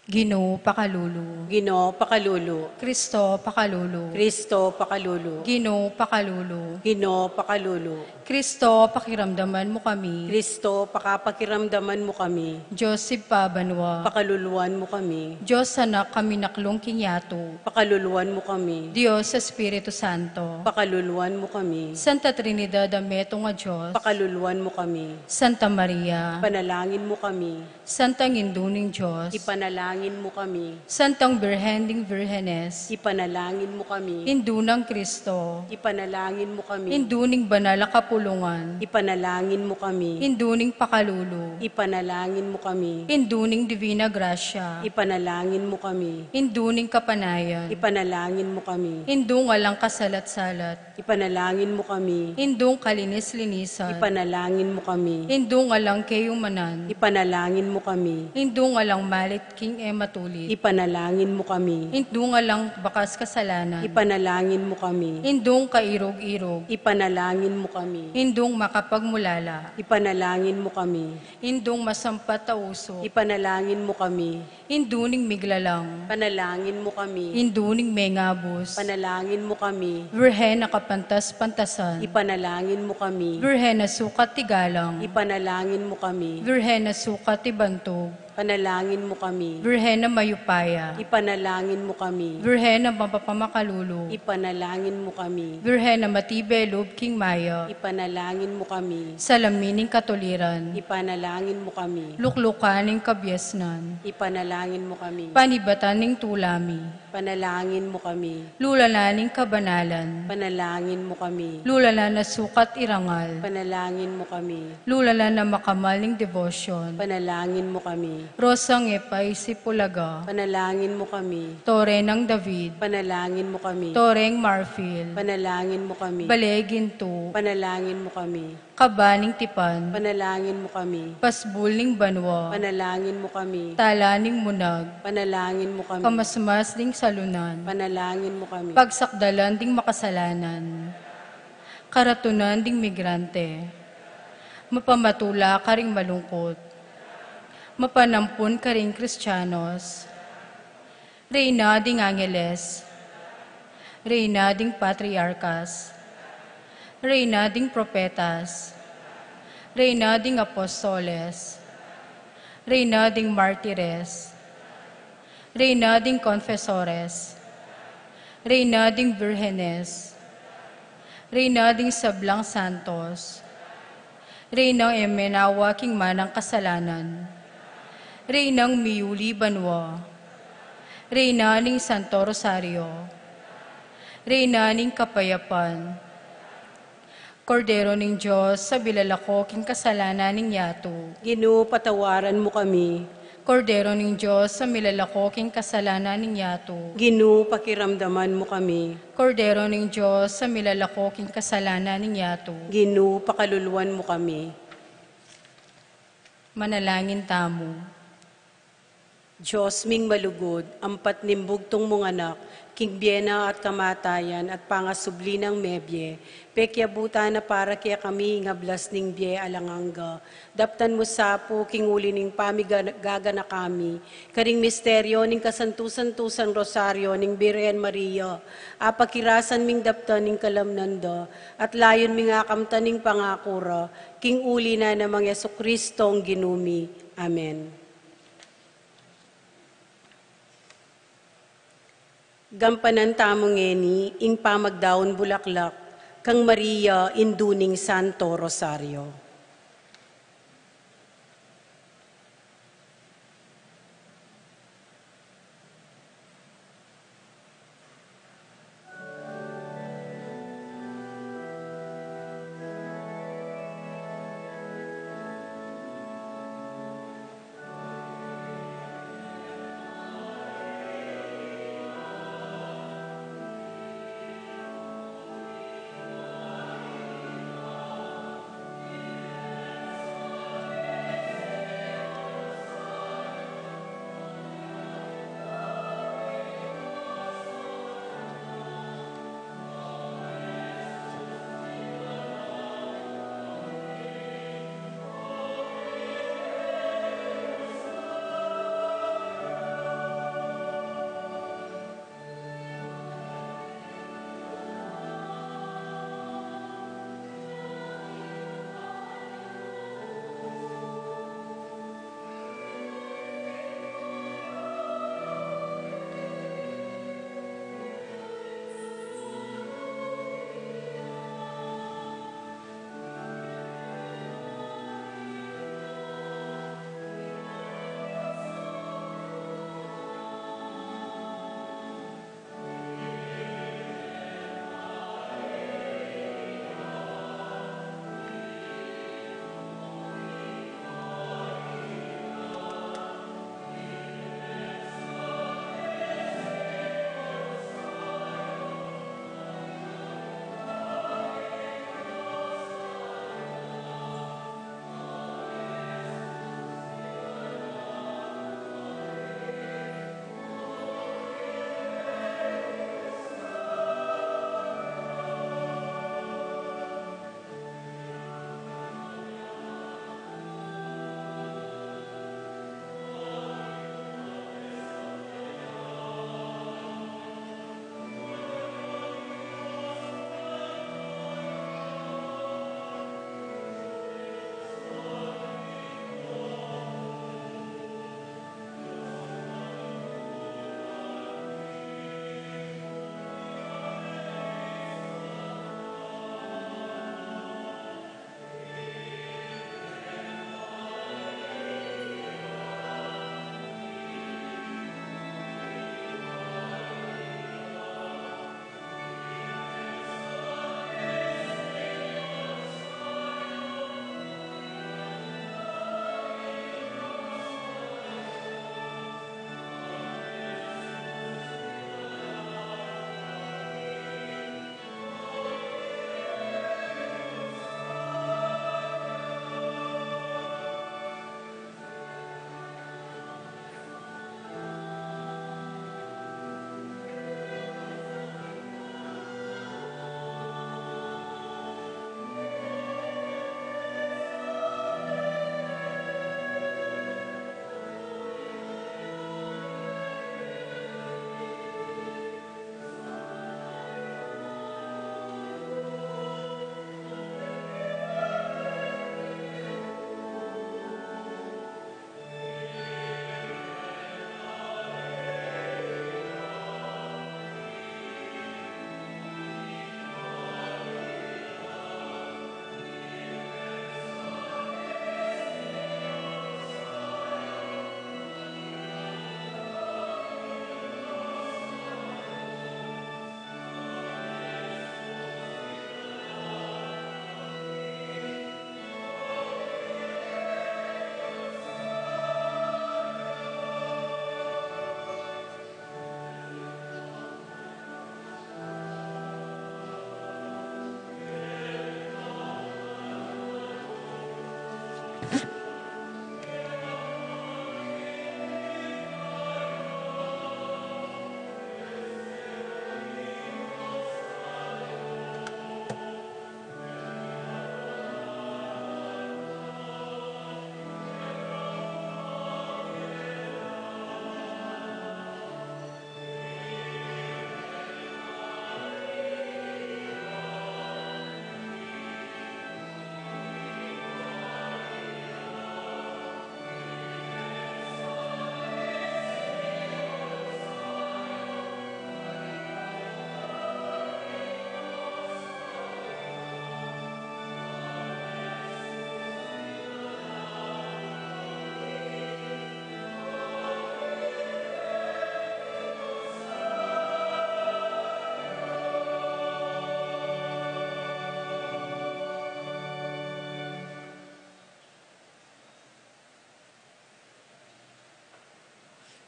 Ginu, pakalulu. Ginu, pakalulu. Kristo, pakalulu. Kristo, pakalulu. Ginu, pakalulu. Ginu, pakalulu. Kristo, pakiramdaman mu kami. Kristo, pakapakiramdaman mu kami. Dios Ibpa banua. Pakaluluan mu kami. Dios Anak, kaminaklung king yatu. Pakaluluan mu kami. Dios Espiritu Santo. Pakaluluan mu kami. Santa Trinidad a metung a Dios. Pakaluluan mu kami. Santa Maria. Panalangin mu kami. Santang Indu ning Dios. Ipanalangin mu kami. Santang Birhen ding Birhenes. Ipanalangin mu kami. Indu nang Kristo. Ipanalangin mu kami. Indu ning Banal a Kapulungan. Ipanalangin mu kami. Indu ning Pakalulu. Ipanalangin mu kami. Indu ning Divina Gracia. Ipanalangin mu kami. Indu ning Kapanayan. Ipanalangin mu kami. Indung alang kasalat-salat. Ipanalangin mu kami. Indung kalinis-linisan. Ipanalangin mu kami. Indung alang kayumanan. Ipanalangin mu kami. Indung alang malit king e matulid. Ipanalangin mu kami. Indung alang bakas kasalanan. Ipanalangin mu kami. Indung kairug-irug. Ipanalangin mu kami. Indung makapagmulala. Ipanalangin mu kami. Indung masampat a usuk. Ipanalangin mu kami. Indu ning Miglalang. Panalangin mu kami. Indu ning Mengabus. Panalangin mu kami. Birhen a kapantas-pantasan. Ipanalangin mu kami. Birhen a sukat igalang. Ipanalangin mu kami. Birhen a sukat ibantug. Panalangin mu kami. Birhen a mayupaya. Ipanalangin mu kami. Birhen a mapapamakalulu. Ipanalangin mu kami. Birhen a matibe lub king maya. Ipanalangin mu kami. Salamin ning katuliran. Ipanalangin mu kami. Luklukan ning kabiasnan. Ipanalangin mu kami. Panibatan ning tula mi. Panalangin mu kami. Lulanan ning kabanalan. Panalangin mu kami. Lulanan a sukat irangal. Panalangin mu kami. Lulanan a makamal ning debosyon. Panalangin mu kami. Rosang e paisip ulaga. Panalangin mu kami. Tore nang David. Panalangin mu kami. Toreng marfil. Panalangin mu kami. Bale gintu. Panalangin mu kami. Kaba ning tipan. Panalangin mu kami. Pasbul ning banua. Panalangin mu kami. Tala ning munag. Panalangin mu kami. Kamasmas ding salunan. Panalangin mu kami. Pagsakdalan ding makasalanan. Karatunan ding migrante. Mapamatula karing malungkut. Mapanampun karing Kristianos. Reyna ding angeles. Reyna ding patriarkas. Reyna ding propetas. Reyna ding apostoles. Reyna ding martires. Reyna ding konfesores. Reyna ding birhenes. Reyna ding sablang santos. Reynang e menawa king manang kasalanan. Reynang miyuli banua. Reyna ning Santo Rosario. Reyna ning kapayapan. Kordero ning Dios, a milalako king kasalanan ning yatu. Ginu, patawaran mu kami. Kordero ning Dios, a milalako king kasalanan ning yatu. Ginu, pakiramdaman mu kami. Kordero ning Dios, a milalako king kasalanan ning yatu. Ginu, pakaluluan mu kami. Manalangin tamu. Dios ming malugud, ampat ning bugtung mung Anak, king bie na at kamatayan at pangasubli nang mebie, pekiabutan na para kekami ing ablas ning bie alang angga. Daptan mu sa pu king uli ning pamigaganaka mi karing misteryo ning kasantu-santusang Rosario ning Birhen Maria, apakirasan ming daptan ing kalamnan da, at layun ming akamtan ing pangaku ra, king uli na namang Jesucristo ing Ginu mi. Amen. Gampanan tamu ngeni ing pamagdaun bulaklak kang Maria, Indu ning Santo Rosario.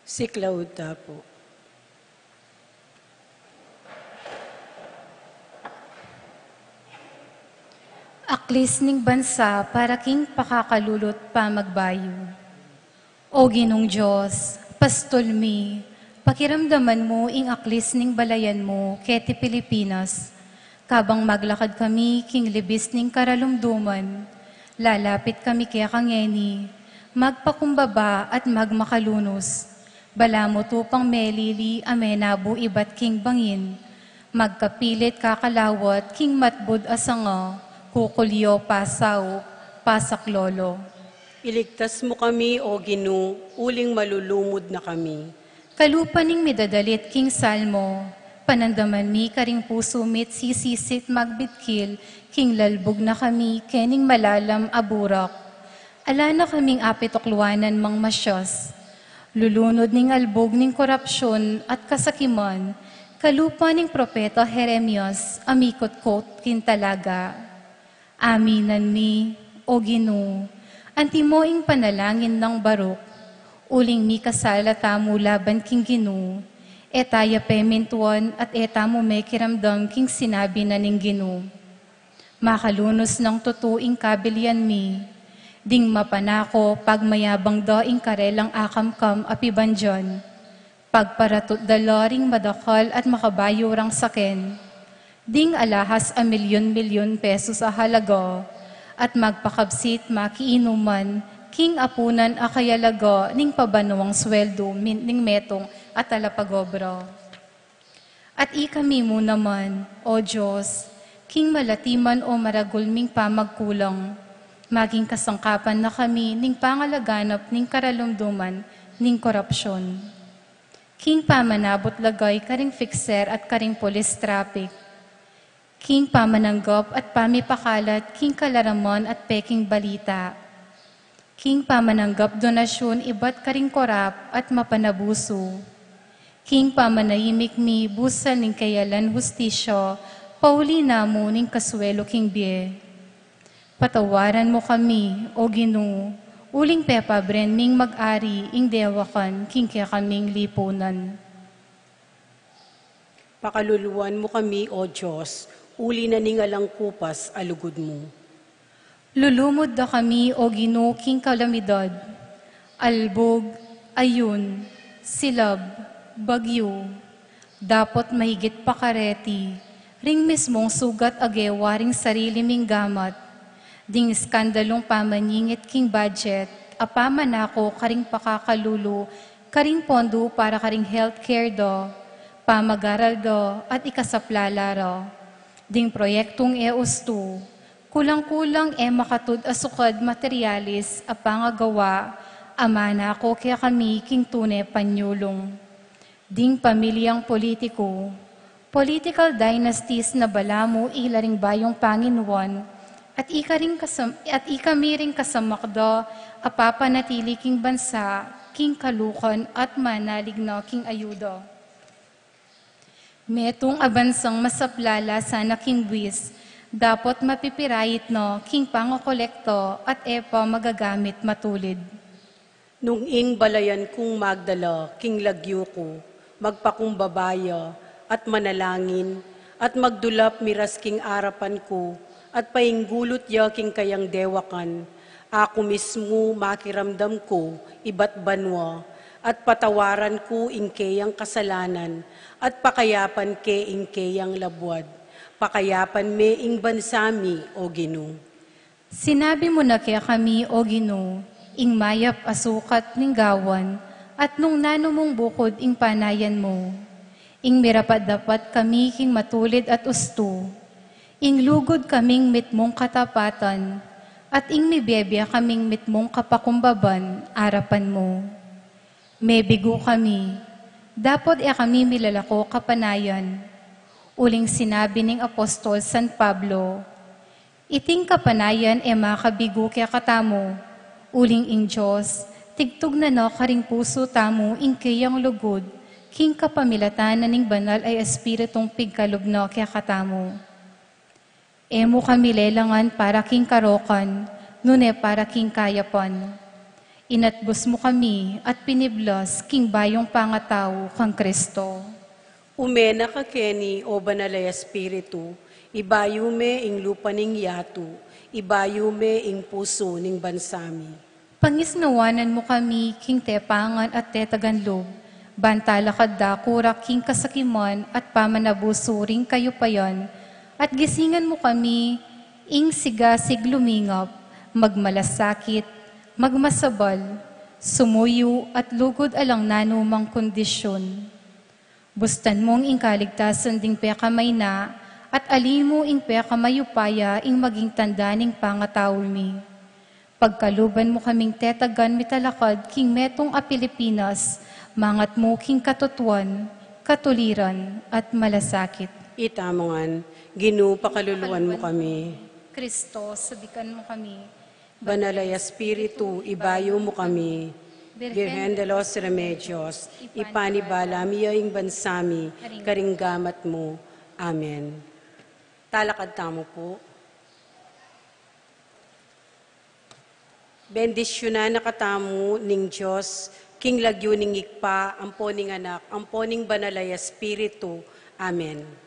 Siklaud ta pu. Aklis ning bansa para king pakakalulu't pamagbayu. O Ginung Dios, pastul mi, pakiramdaman mu ing aklis ning balayan mu keti Pilipinas. Kabang maglakad kami king libis ning karalumduman, lalapit kami keka ngeni, magpakumbaba at magmakalunus. Balamu tupang melili a menabu ibat king bangin, magkapilit kakalawat king matbud a sanga, kukulyo pasaup, pasaklolo. Iligtas mu kami, O Ginu, uling malulumud na kami. Kalupa ning midadalit king salmo, panandaman mi karing pusu mi't sisisit magbitkil king lalbug na kami kening malalam a burak. Ala na kaming apitukluanan mang masyas. Lulunud ning albug ning korapsyun at kasakiman, kalupa ning propeta Jeremias a mikutkut king talaga. Aminan mi, O Ginu, antimo ing panalangin nang Baruk, uling mikasala tamu laban king Ginu, e ta ya pemintuan at e tamu mekiramdam king sinabi na ning Ginu. Makalunus nang tutu ing kabilian mi, ding mapanako pagmayabang da ing karelang akamkam a pibandian. Pagparatut da la ring madakal at makabayu rang saken, ding alahas a milyun-milyun pesos a halaga, at magpakabsit makiinuman king apunan a kayalaga ning pabanuang sweldu min-, ning metung a talapagobra. At ikami mu naman, O Dios, king malatiman o maragul ming pamagkulang, maging kasangkapan na kami ning pangalaganap ning karalumduman ning korapsyun. King pamanabut lagay karing fixer at karing pulis traffic. King pamananggap at pamipakalat king kalaraman at peking balita. King pamananggap donasyun ibat karing korap at mapanabusu. King pamanaimik mi busal ning keyalan hustisya, pauli na mu ning kaswelu king bie. Patawaran mu kami, O Ginu, uling pepabren ming mag-ari ing dewakan king kekaming lipunan. Pakaluluan mu kami, O Dios, uli na ning alang kupas a lugud mu. Lulumud da kami, O Ginu, king kalamidad, albug, ayun, silab, bagyu. Dapot mahigit pa kareti, ring mismung sugat a gewa ring sarili ming gamat, ding iskandalung pamanyingit king budget a pamanako karing pakakalulu karing pondu para karing healthcare da, pamagaral da, at ikasaplala ra. Ding proyektung e ustu, kulang-kulang e makatud a sukad materialis a pangagawa a manako kekami king tune panyulung. Ding pamilyang politiku, political dynasties na balamu ila ring bayung panginuan, at ika ring kasam-, at ikami ring kasamak da a papanatili king bansa king kalukan at manalig na king ayuda. Metung a bansang masaplala sana king buis, dapot mapipirait na king pangakolekta at e pa magagamit matulid. Nung ing balayan kung magdala king lagyu ku, magpakumbaba ya, at manalangin, at magdulap miras king arapan ku, at painggulut ya king kayang dewakan, Aku mismu makiramdam ku ibat banua, at patawaran ku ing keyang kasalanan, at pakayapan ke ing keyang labuad. Pakayapan me ing bansa mi, O Ginu. Sinabi mu na kekami, O Ginu, ing mayap a sukat ning gawan, at nung nanu mung bukud ing panayan mu. Ing mirapat-dapat kami king matulid at ustu. Ing lugud kaming mitmung katapatan, at ing mibebia kaming mitmung kapakumbaban arapan mu. Mebigu kami, dapot e kami milalako kapanayan. Uling sinabi ning apostol San Pablo, "Iting kapanayan e makabigu kekatamu, uling ing Dios, tigtugnan na karing pusu tamu ing keyang lugud, king kapamilatan na ning banal a Espiritung pigkalub na kekatamu." E mu kami lelangan para king karokan, nune para king kayapan. Inatbus mu kami at piniblas king bayung pangatau kang Kristo. Ume na ka keni, O Banal a Espiritu, ibayu me ing lupa ning yatu, ibayu me ing pusu ning bansa mi. Pangisnawanan mu kami king tepangan at tetagan lub, ban talakad dakura king kasakiman at pamanabusu ring kayupayan, at gisingan mu kami ing sigasig lumingap, magmalasakit, magmasabal, sumuyu at lugud alang nanumang kondisyun. Bustan mung ing kaligtasan ding pekamaina, at ali mu ing pekamayupaya ing maging tanda ning pangataul mi. Pagkaluban mu kaming tetagan mitalakad king metung a Pilipinas, mangat mu king katutuan, katuliran, at malasakit. Ita mu ngan, Ginu, pakaluluan mu kami. Kristo, sabikan mu kami. Banal a Espiritu, ibayu mu kami. Virgen de los Remedios, ipanibala mi ya ing bansa mi karing gamat mu. Amen. Talakad tamu pu. Bendisyunan na katamu ning Dios, king lagyu ning Ibpa, ampo ning Anak, ampo ning Banal a Espiritu. Amen.